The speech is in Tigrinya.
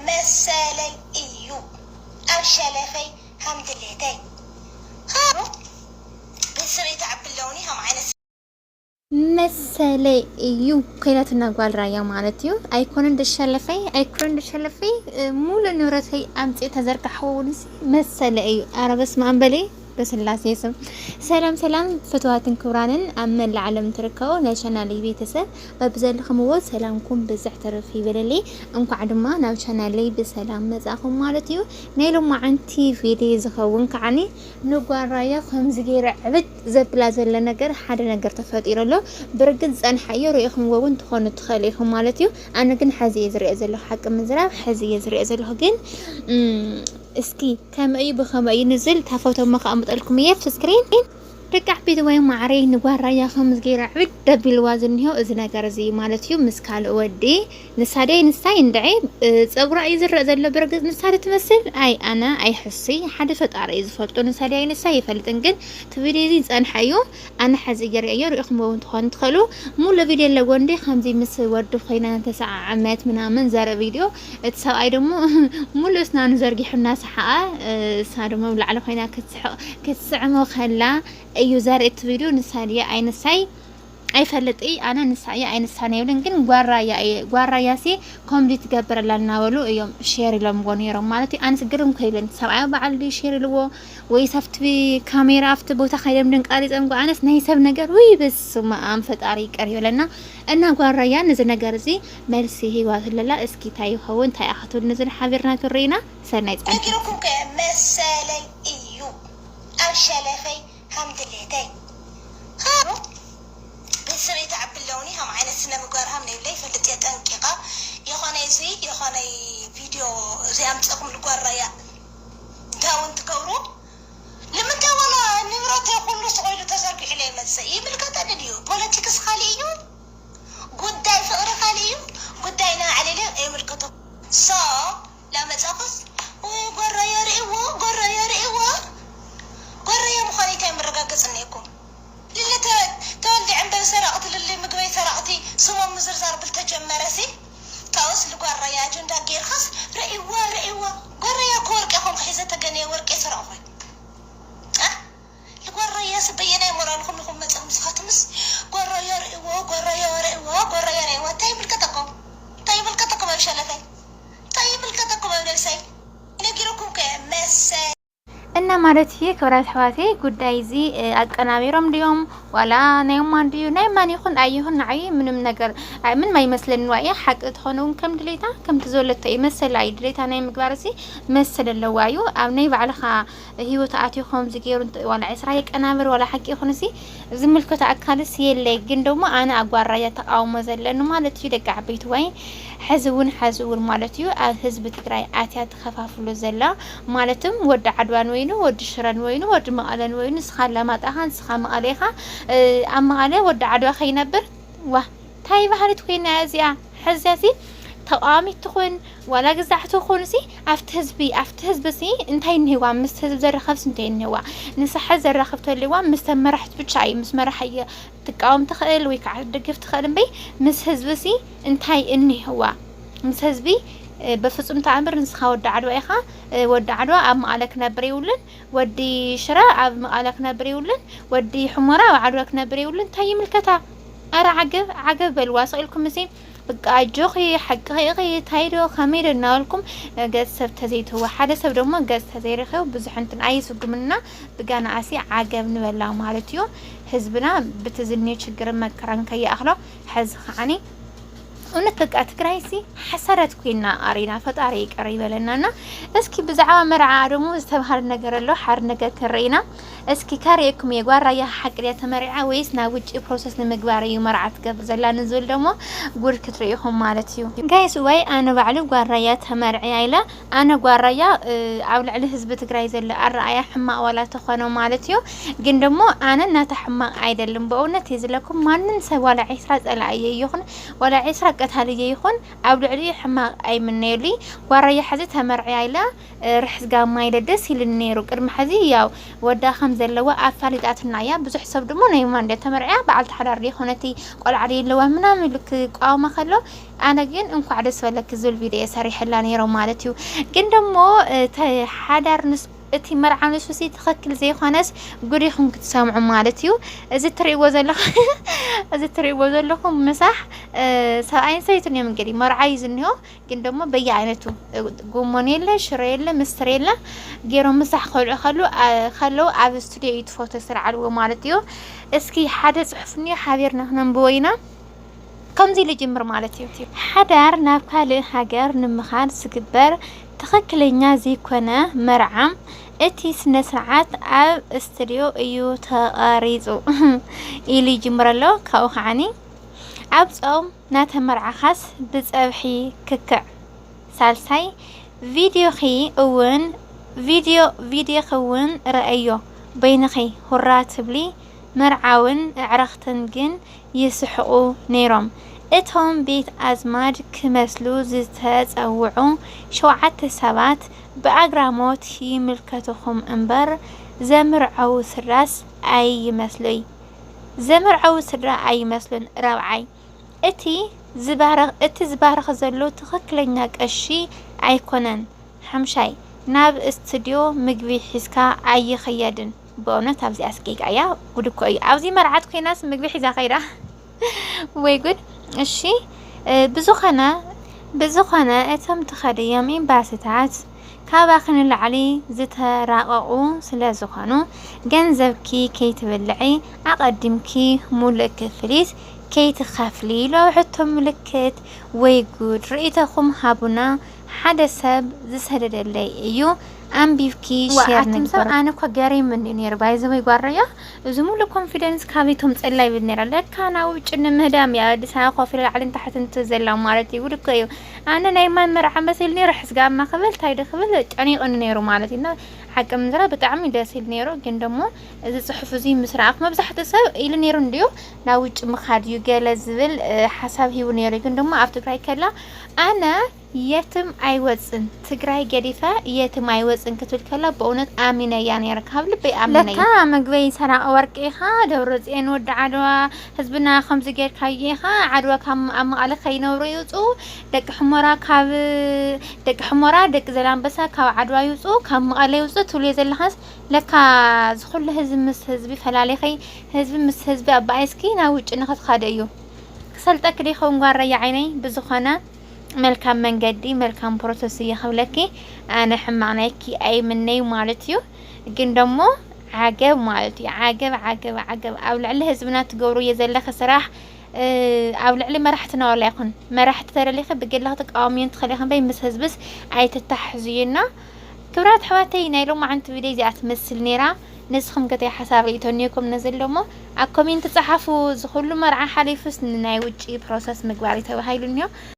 መሰለይ እዩ ኣብ ሸለፈይ ሃምድሌተይ። ቤተሰበይ ተዓብለውኒ ከም ዓይነት መሰለይ እዩ ኮይናትና ጓል ራያ ማለት እዩ። ኣይኮነን ደሸለፈይ ኣይኮነን ደሸለፈይ ሙሉ ንብረተይ ኣምፅእ ተዘርጋሕዎ እውን መሰለ እዩ። ኣረ በስመ ኣብ በሊ በስላሴ ስም። ሰላም ሰላም ፍትዋትን ክብራንን ኣብ መላእ ዓለም ትርከቡ ናይ ቻናለይ ቤተሰብ በብዘለኹምዎ ሰላምኩም ብዝሕ ትርፍ ይበለለይ። እንኳዕ ድማ ናብ ቻናለይ ብሰላም መጻኹም ማለት እዩ። ናይ ሎማዓንቲ ቪድዮ ዝኸውን ከዓኒ ንጓል ራያ ከምዚ ገይረ ዕብድ ዘብላ ዘሎ ነገር ሓደ ነገር ተፈጢሩ ኣሎ። ብርግጽ ዝጸንሓዮ ርኢኹምዎ እውን ትኾኑ ትኽእሉ ኢኹም ማለት እዩ። ኣነ ግን ሐዚ እየ ዝሪኦ ዘለኹ፣ ሓቂ ምዝራብ ሐዚ እየ ዝሪኦ ዘለኹ። ግን እም፣ እስኪ ከመይ እዩ ብኸመይ እዩ ንዝል ታፎቶሞ ከኣምጠልኩም እየ ኣብቲ ስክሪን። ደቂ ዓበይቲ ወይ ማዕረይ ንጓል ራያ ከምዚ ገይረ ዕብድ ደቢልዋ ዝኒሆ እዚ ነገር እዚ ማለት እዩ። ምስ ካልእ ወዲ ንሳ ደይ ንሳይ እንድዒ እ፣ ጸጉራ እዩ ዝረእ ዘሎ። ብርግጽ ንሳ ዶ ትመስል? ኣይ ኣነ ኣይ ሕሱይ ሓደ ፈጣሪ እዩ ዝፈልጦ። ንሳ ደይ ንሳይ ይፈልጥን ግን እቲ ቪድዮ እዚ ዝጸንሐ እዩ። ኣነ ሐዚ እየ ርእዮ ርእኹም እውን ትኾኑ ትኽእሉ። ሙሉ ቪድዮ ኣለዎ እንዴ ከምዚ ምስ ወዲ ኮይና ተሰዓዓመት ምናምን ዘርኢ ቪድዮ። እቲ ሰብኣይ ደሞ ሙሉ እስናኑ ዘርጊሑ እናሰሓቐ እሳ ደሞ ላዕሊ ኮይና ክትስሕቕ ክትስዕሞ ከላ እዩ ዘርኢ እቲ ቪድዮ። ንሳ ድያ ኣይ ንሳይ ኣይፈልጥ እይ ኣነ ንሳ እያ ኣይንሳን የብልን ግን ጓራያ እየ ጓራያ ሲ ኮምዲ ትገብረላ እናበሉ እዮም ሼር ኢሎምዎ ነይሮም ማለት እዩ። ኣነስ ግርም ኮይለን ሰብኣያ በዓል ድዩ ሼር ኢልዎ ወይስ ኣብቲ ካሜራ ኣብቲ ቦታ ከይደም ድን ቀሪፀም ጓ ኣነስ ናይ ሰብ ነገር ውይ በስመ ኣብ ፈጣሪ ይቅር ይበለና። እና ጓራያ ነዚ ነገር እዚ መልሲ ሂባ ትለላ እስኪ እንታይ ይኸውን እንታይ ኣኽትብል ንዝን ሓቢርና ክርኢና። ሰናይ ፀንሐ። ነጊረኩም ከ መሰለይ እዩ ኣብ ሸለፈይ ሃምድሌተይ ሃሩ ቤተሰበይ ተዓብለውኒ ከም ዓይነት ስነ ምግባር ሃም ነብለ ይፈልጥ እየ ጠንቂቐ። የኾነይ እዚ የኾነይ ቪድዮ እዚ ኣምፀኹም ልጓራያ እንታይ እውን ትገብሩ ንምንታይ ዋላ ንብረተይ ኩሉ ስቆይሉ ተዘርጊሑ ለይመፅእ ይምልከተኒ ድዩ? ፖለቲክስ ካሊእ እዩ፣ ጉዳይ ፍቅሪ ካሊእ እዩ። ጉዳይ ንባዕለይ ድዩ ኣይምልከተኩም። ሶ ላመፃኹስ ወይ ጎረዮ ርእይዎ ጎረዮ ርእይዎ ጎረዮ ምዃነይ እንታይ ምረጋገፅ እኒአኩም? ልሊ ተወልዲ ዕምበል ሰረቕቲ ልሊ ምግበይ ሰረቕቲ ስሞም ምዝርዛር ብልተጀመረሲ ካውስ ልጓረያ ኣጀንዳ ጌርካስ ርእይዋ ርእይዋ ጎረያ ከወርቂ ኹም ሒዘ ተገነየ ወርቂ ሰረቕኹይ ልጓረያ ስበየናይ ሞራልኹም ንኹም መፀኹም ስኻትምስ ጎረዮ ርእይዎ ጎረዮ ርእይዎ ጎረዮ ርእይዎ እንታይ ይምልከተኩም እንታይ ይምልከተኩም ኣብ ሸለፈይ እንታይ ይምልከተኩም ኣብ ነብሰይ ነጊረኩም ከ መሰ እና ማለት እዩ ክብራት ኣሕዋተይ ጉዳይ እዚ ኣቀናቢሮም ድዮም ዋላ ናይ ማን ድዩ ናይ ማን ይኹን ኣይኹን ንዓይ ምንም ነገር ምንም ኣይመስለኒ ዋ እየ ሓቂ ትኾነ እውን ከም ድሌታ ከምቲ ዘሎቶ እዩ መሰላ እዩ ድሌታ ናይ ምግባር እዚ መሰል ኣለዋ እዩ ኣብ ናይ ባዕልኻ ህይወት ኣትዩ ከምዚ ገይሩ ዋላ ዕስራ የቀናብር ዋላ ሓቂ ይኹን እዚ ዝምልከቶ ኣካልስ የለይ ግን ደሞ ኣነ ኣጓራያ ተቃውሞ ዘለኒ ማለት እዩ ደቂ ዓበይቲ ወይ ሕዚ እውን ሕዚ እውን ማለት እዩ ኣብ ህዝቢ ትግራይ ኣትያ ተኸፋፍሎ ዘላ ማለትም ወዲ ዓድዋን ወይኑ ወዲ ሽረን ወይኑ ወዲ መቐለን ወይኑ ንስኻ ኣላማጣኻ ንስኻ መቐሌኻ ኣብ መቐለ ወዲ ዓድዋ ከይነብር ዋ ታይ ባህሪት ኮይና እዚኣ ሕዚያሲ ተቃዋሚት ትኹን ዋላ ግዛዕ ትኹን ሲ ኣብቲ ህዝቢ ኣብቲ ህዝቢ ሲ እንታይ እኒህዋ ምስ ህዝቢ ዘራኸብስ እንታይ እኒህዋ ንስሓ ዘራኽብ ተልዋ ምስ ተመራሕቲ ብቻ እዩ ምስ መራሒ ትቃወም ትኽእል ወይ ከዓ ትድግፍ ትኽእል እምበይ ምስ ህዝቢ ሲ እንታይ እኒህዋ ምስ ህዝቢ በፍጹም ተኣምር ንስኻ ወዲ ዓድዋ ኢኻ ወዲ ዓድዋ ኣብ መቐለ ክነብር የብሉን ወዲ ሽረ ኣብ መቐለ ክነብር የብሉን ወዲ ሕሞራ ኣብ ዓድዋ ክነብር የብሉን እንታይ ይምልከታ ኣረ ዓገብ ዓገብ በልዋ ስቕ ኢልኩም እዚ በቃ ኣጆኺ ሓቅኺ ኢኺ ታይ ዶ ከመይ ዶ እናበልኩም ገጽ ሰብ ተዘይትህቦ ሓደ ሰብ ደሞ ገጽ ተዘይረኺቡ ብዙሕ እንትን ኣይስጉምና ብጋና ኣሲ ዓገብ ንበላ ማለት እዩ ህዝብና ብቲ ዝኒ ችግርን መከራን ከይኣኽሎ ሕዚ ከዓኒ እውነት በቃ ትግራይ ሲ ሓሳዳት ኮይና ኣሪና ፈጣሪ ይቅር ይበለና እና እስኪ ብዛዕባ መርዓ ደሞ ዝተባሃለ ነገር ኣሎ ሓደ ነገር ክንርኢና እስኪ ካርእየኩም እየ ጓል ራያ ሓቂ ድያ ተመሪዓ ወይስ ናብ ውጭ ፕሮሰስ ንምግባር እዩ መርዓ ትገብር ዘላ ንዝብል ደሞ ጉድ ክትርኢ ኢኹም ማለት እዩ ጋይስ ወይ ኣነ ባዕሉ ጓል ራያ ተመርዕያ ኢለ ኣነ ጓል ራያ ኣብ ልዕሊ ህዝቢ ትግራይ ዘሎ ኣረኣያ ሕማቅ ዋላ ተኾነ ማለት እዩ ግን ደሞ ኣነ ናታ ሕማቅ ኣይደልን በእውነት እየ ዝለኩም ማንም ሰብ ዋላ ዒስራ ፀላእየ ይኹን ዋላ ዒስራ ቀታልየ ይኹን ኣብ ልዕሊ ሕማቕ ኣይምነየሉይ። ጓረየ ሕዚ ተመርዕያ ኢላ፣ እ፣ ርሕስ ጋማ ኢለ ደስ ኢሉኒ ነይሩ። ቅድሚ ሕዚ ያው ወዳ ከም ዘለዋ ኣፋሊጣትና እያ። ብዙሕ ሰብ ድማ ናይ ማን እንደ ተመርዕያ በዓልቲ ሓዳር ዘይኮነቲ ቆልዓ ደየለዋ ምናምን ኢሉ ክቃወማ ከሎ፣ ኣነ ግን እንኳዕ ደስ በለኪ ዝብል ቪድዮ እየ ሰሪሐላ ነይረ ማለት እዩ። ግን ደሞ፣ እ፣ ተ-፣ ሓዳር ንስ-፣ እቲ መርዓ ንሱሲ ትኽክል ዘይኮነስ ጉድ ኢኹም ክትሰምዑ ማለት እዩ። እዚ ትርእይዎ ዘለኹ-፣ እዚ ትርእይዎ ዘለኹም ምሳሕ፣ እ፣ ሰብኣይን ሰበይትን እዮም እንግዲህ መርዓ እዩ ዝኒሆ። ግን ደሞ በየኣይነቱ፣ እ፣ ጎመን የለ፣ ሽሮ የለ፣ ምስትር የለ፣ ገይሮም ምሳሕ ከልዑ ከሉ-፣ ኣ-፣ ከለዉ ኣብ ስቱዲዮ እዩ እቲ ፎቶ ዝስርዓልዎ ማለት እዩ። እስኪ ሓደ ጽሑፍ እኒኦ ሓቢርና ክነንብቦ ኢና። ከምዚ ኢሉ ይጅምር ማለት እዩ። ሓዳር ናብ ካልእ ሃገር ንምኻድ ዝግበር ትኽክለኛ ዘይኮነ መርዓ፣ እቲ ስነ ስርዓት ኣብ ስቱዲዮ እዩ ተቐሪጹ ኢሉ ይጅምር ኣሎ። ካብኡ ከዓኒ ኣብ ጾም ናተመርዓኻስ ብጸብሒ ክክዕ። ሳልሳይ ቪድዮኺ እውን፣ ቪድዮ፣ ቪድዮኺ እውን ረኣዮ፣ በይንኺ ሁራ ትብሊ፣ መርዓውን ኣዕርኽትን ግን ይስሕቑ ነይሮም። እቶም ቤት ኣዝማድ ክመስሉ ዝተጸውዑ ሸውዓተ ሰባት ብኣግራሞት ይምልከቱኹም እምበር፣ ዘምርዐዉ ስድራስ ኣይመስሉይ። ዘምርዐዉ ስድራ ኣይመስሉን። ራብዓይ፣ እቲ ዝባረኽ-፣ እቲ ዝባረኽ ዘሎ ትኽክለኛ ቀሺ ኣይኮነን። ሓምሻይ፣ ናብ እስትድዮ ምግቢ ሒዝካ ኣይኽየድን። በእውነት ኣብዚኣ ኣስቂቃ እያ። ጉድ እኮ እዩ። ኣብዚ መርዓት ኮይናስ ምግቢ ሒዛ ከይዳ። ወይ ጉድ። እሺ፣ እ፣ ብዝኾነ፣ ብዝኾነ እቶም ትኸድዮም ኤምባሲታት ካባኺ ንላዕሊ ዝተራቐቑ ስለ ዝኾኑ፣ ገንዘብኪ ከይትብልዒ ኣቐዲምኪ ሙሉእ ክፍሊት ከይትኸፍሊ። ለውሕቶ ምልክት። ወይ ጉድ። ርእይቶኹም ሃቡና። ሓደ ሰብ ዝሰደደለይ እዩ። ኣንቢብኪ ዋ፣ ሼር ኣቱም ሰብ፣ ንግበሩ። ኣነ እኮ ገሪሙኒ ነይሩ። ባይ ዘ ወይ ጓረያ፣ እዚ ሙሉ ኮንፊደንስ ካበይ ተምፅእላ ይብል ነይራ። ለካ ናብ ውጭ ንምህዳም እያ ኣዲስ ኣበባ ኮፍ ኢላ ላዕልን ታሕትን ትዘላ ማለት እዩ። ጉድ እኮ እዩ። ኣነ ናይ ማን መርዓ መሲልኒ ርሕስ ጋማ ክብል፣ ታይ ዶ ክብል ጨኒቑኒ ነይሩ ማለት እዩ። እና ሓቂ ምዝራ ብጣዕሚ ደስ ኢሉ ነይሩ። ግን ደሞ እዚ ፅሑፍ እዚ ምስ ረኣኹ መብዛሕትኡ ሰብ ኢሉ ነይሩ እንድዩ ናብ ውጭ ምኻድ እዩ ገለ ዝብል፣ እ፣ ሓሳብ ሂቡ ነይሩ። ግን ደሞ ኣብ ትግራይ ከላ ኣነ የትም ኣይወፅን፣ ትግራይ ገዲፈ የትም ኣይወፅን ክትብል ከላ ብእውነት ኣሚነያ ነይረ፣ ካብ ልበይ ኣሚነያ። ለካ መግበይ ሰራቂ ወርቂ ኢኻ፣ ደብረፅዮን ወዲ ዓድዋ፣ ህዝብና ከምዚ ጌርካዮ ኢኻ። ዓድዋ ካብ፣ ኣብ መቐለ ከይነብሩ ይውፅኡ፣ ደቂ ሕሞራ ካብ፣ ደቂ ሕሞራ፣ ደቂ ዘላንበሳ ካብ ዓድዋ ይውፅኡ፣ ካብ መቐለ ይውፅኡ ትብልዮ ዘለኻስ፣ ለካ ዝኹሉ ህዝቢ ምስ ህዝቢ ፈላሊኺ፣ ህዝቢ ምስ ህዝቢ ኣባኢስኪ ናብ ውጭ ንኽትኸዲ እዩ። ክሰልጠኪ ዶ ይኸውን ጓረየ ዓይነይ? ብዝኾነ መልካም መንገዲ፣ መልካም ፕሮሰስ እየ ክብለኪ። ኣነ ሕማቕ ናይኪ ኣይምነይ ማለት እዩ። ግን ደሞ ዓገብ ማለት እዩ። ዓገብ፣ ዓገብ፣ ዓገብ። ኣብ ልዕሊ ህዝብና ትገብርዮ ዘለኺ ስራሕ፣ እ፣ ኣብ ልዕሊ መራሕትና ዋላ ይኹን፣ መራሕቲ ተደሊኺ ብግልኺ ትቃወምየን ትኽእሊ ኢኺ እምበይ፣ ምስ ህዝብስ ኣይትተሓሕዝዮ እና። ክብራት ኣሕዋተይ፣ ናይ ሎማዓንቲ ቪድዮ እዚኣ ትመስል ነይራ። ንስኹም ከ እንታይ ሓሳብ ርእይቶ እኒኦኩም ነዚ ኣሎ እሞ ኣብ ኮሜንት ጸሓፉ። እዚ ኩሉ መርዓ ሓሊፉስ ንናይ ውጪ ፕሮሰስ ምግባር እዩ ተባሂሉ እኒኦ።